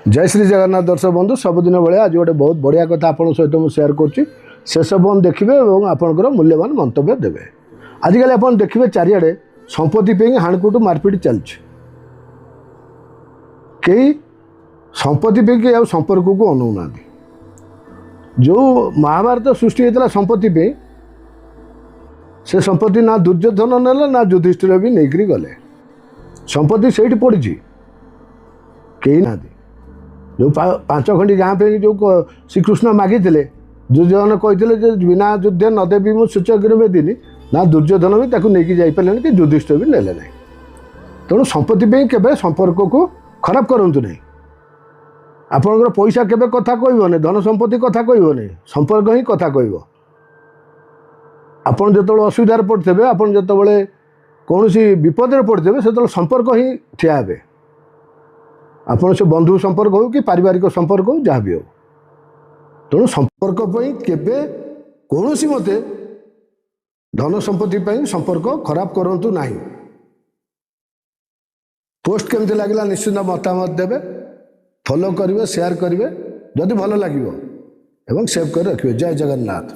ଜୟ ଶ୍ରୀ ଜଗନ୍ନାଥ ଦର୍ଶକ ବନ୍ଧୁ, ସବୁଦିନ ଭଳିଆ ଆଜି ଗୋଟେ ବହୁତ ବଢ଼ିଆ କଥା ଆପଣଙ୍କ ସହିତ ମୁଁ ସେୟାର କରୁଛି। ଶେଷ ପର୍ଯ୍ୟନ୍ତ ଦେଖିବେ ଏବଂ ଆପଣଙ୍କର ମୂଲ୍ୟବାନ ମନ୍ତବ୍ୟ ଦେବେ। ଆଜିକାଲି ଆପଣ ଦେଖିବେ, ଚାରିଆଡ଼େ ସମ୍ପତ୍ତି ପାଇଁ ହାଣକୁଟୁ ମାରପିଟ ଚାଲିଛି। କେହି ସମ୍ପତ୍ତି ପାଇଁ ଆଉ ସମ୍ପର୍କକୁ ଅନଉନାହାନ୍ତି। ଯେଉଁ ମହାଭାରତ ସୃଷ୍ଟି ହେଇଥିଲା ସମ୍ପତ୍ତି ପାଇଁ, ସେ ସମ୍ପତ୍ତି ନା ଦୁର୍ଯ୍ୟୋଧନ ନେଲେ, ନା ଯୁଧିଷ୍ଠିର ବି ନେଇକରି ଗଲେ। ସମ୍ପତ୍ତି ସେଇଠି ପଡ଼ିଛି, କେହି ନାହାନ୍ତି। ଯେଉଁ 5 ଖଣ୍ଡି ଗାଁ ପାଇଁ ଯେଉଁ ଶ୍ରୀକୃଷ୍ଣ ମାଗିଥିଲେ, ଦୁର୍ଯ୍ୟୋଧନ କହିଥିଲେ ଯେ ବିନା ଯୁଦ୍ଧେ ନ ଦେବି ମୁଁ ସୂଚକରେ ମେଦିନି, ନା ଦୁର୍ଯ୍ୟୋଧନ ବି ତାକୁ ନେଇକି ଯାଇପାରିଲେନି କି ଯୁଧିଷ୍ଠିର ବି ନେଲେ ନାହିଁ। ତେଣୁ ସମ୍ପତ୍ତି ପାଇଁ କେବେ ସମ୍ପର୍କକୁ ଖରାପ କରନ୍ତୁ ନାହିଁ। ଆପଣଙ୍କର ପଇସା କେବେ କଥା କହିବନି, ଧନ ସମ୍ପତ୍ତି କଥା କହିବନି, ସମ୍ପର୍କ ହିଁ କଥା କହିବ। ଆପଣ ଯେତେବେଳେ ଅସୁବିଧାରେ ପଡ଼ିଥିବେ, ଆପଣ ଯେତେବେଳେ କୌଣସି ବିପଦରେ ପଡ଼ିଥିବେ, ସେତେବେଳେ ସମ୍ପର୍କ ହିଁ ଠିଆ ହେବେ। ଆପଣ ସେ ବନ୍ଧୁ ସମ୍ପର୍କ ହେଉ କି ପାରିବାରିକ ସମ୍ପର୍କ ହେଉ, ଯାହା ବି ହେଉ। ତେଣୁ ସମ୍ପର୍କ ପାଇଁ କେବେ କୌଣସି ମତେ ଧନ ସମ୍ପତ୍ତି ପାଇଁ ସମ୍ପର୍କ ଖରାପ କରନ୍ତୁ ନାହିଁ। ପୋଷ୍ଟ କେମିତି ଲାଗିଲା, ନିଶ୍ଚିତ ମତାମତ ଦେବେ। ଫଲୋ କରିବେ, ସେୟାର କରିବେ ଯଦି ଭଲ ଲାଗିବ ଏବଂ ସେଭ୍ କରି ରଖିବେ। ଜୟ ଜଗନ୍ନାଥ।